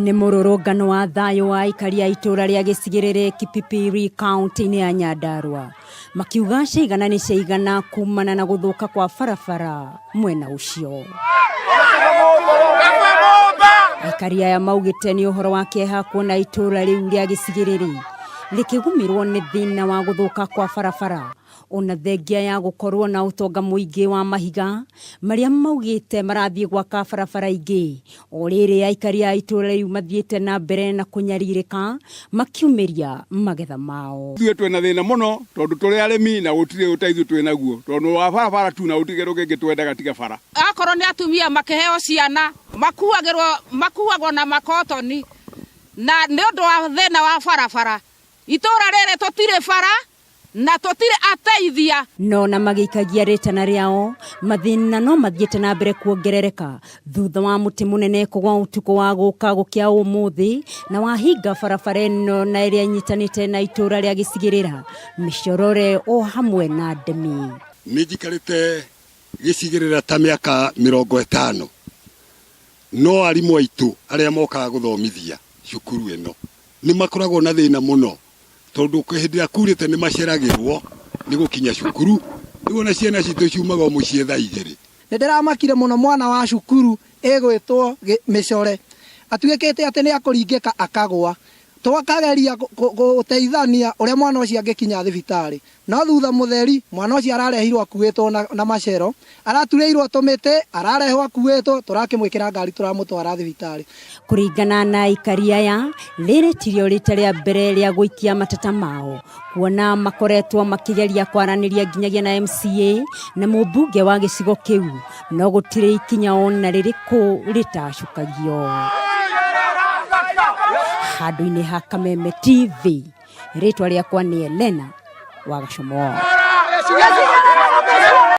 Nĩ mũrũrũngano wa thayũ wa aikari a itũũra rĩa gĩcigĩrĩrĩ Kipipiri kaunti-inĩ ya Nyandarua makiuga ciaigana nĩ ciaigana kumana na gũthũka kwa barabara mwena ũcio. Aikari aya maugĩte nĩ ũhoro wa kĩeha kuona itũũra rĩu rĩa gĩcigĩrĩrĩ rĩkĩgũmĩrwo nĩ thĩna wa gũthũka kwa barabara ona thengia ya gũkorwo na ũtonga mũingĩ wa mahiga marĩa maugĩte marathiĩ gwaka barabara ingĩ. O rĩrĩ aikari a itũũra rĩu mathiĩte na mbere na kũnyarirĩka makiumĩria magetha mao. Ithuĩ twĩna thĩna mũno tondũ tũrĩ arĩmi na gũtirĩ ũteithio twĩ naguo tondũ wa barabara tu na gũtirĩ kĩndũ kĩngĩ twendaga tiga bara. Akorwo nĩ atumia makĩheo ciana makuagĩrwo makuagwo na makotoni na nĩ ũndũ wa thĩna wa barabara. Itũũra rĩrĩ tũtirĩ bara na tũtirĩ ateithia. No na magĩikagia rĩtana rĩao, mathĩna no mathiĩte na mbere kuongerereka thutha wa mũtĩ mũnene kũgwa ũtukũ wa gũka gũkĩa ũmũthĩ na wahinga barabara ĩno na ĩrĩa ĩnyitanĩte na itũũra rĩa gĩcigĩrĩra Mĩcorore o hamwe na Ndemi. Nĩ njikarĩte gĩcigĩrĩra ta mĩaka 50, no arimũ aitũ arĩa mokaga gũthomithia cukuru ĩno nĩ makoragwo na thĩna mũno tondũ hĩndĩ ĩrĩa kurĩte nĩ maceragĩrwo nĩ gũkinya cukuru, rĩu ona ciana citũ ciumaga o mũciĩ thaa 2. Nĩ ndĩramakire mũno mwana wa cukuru ĩgwĩtwo Mĩcore atuĩkĩte atĩ nĩ akũringĩka akagwa, twakageria gũteithania ũrĩa mwana ũcio angĩkinya thibitarĩ, no thutha mũtheri mwana ũcio ararehirwo akuĩtwo na macero, araturĩirwo tũmĩtĩ, ararehwo akuĩtwo, tũrakĩmwĩkĩra ngari tũramũtwara thibitarĩ. Kũringana na aikari aya, rĩrĩ tirio rita rĩa mbere rĩa gũikia mateta mao, kuona makoretwo makĩgeria kwaranĩria nginyagia na MCA na mũmbunge wa gĩcigo kĩu, no gũtirĩ ikinya ona rĩrĩkũ rĩtacukagio. Handũ-inĩ ha Kameme TV, rĩtwa rĩakwa nĩ Elena wa Gacomo.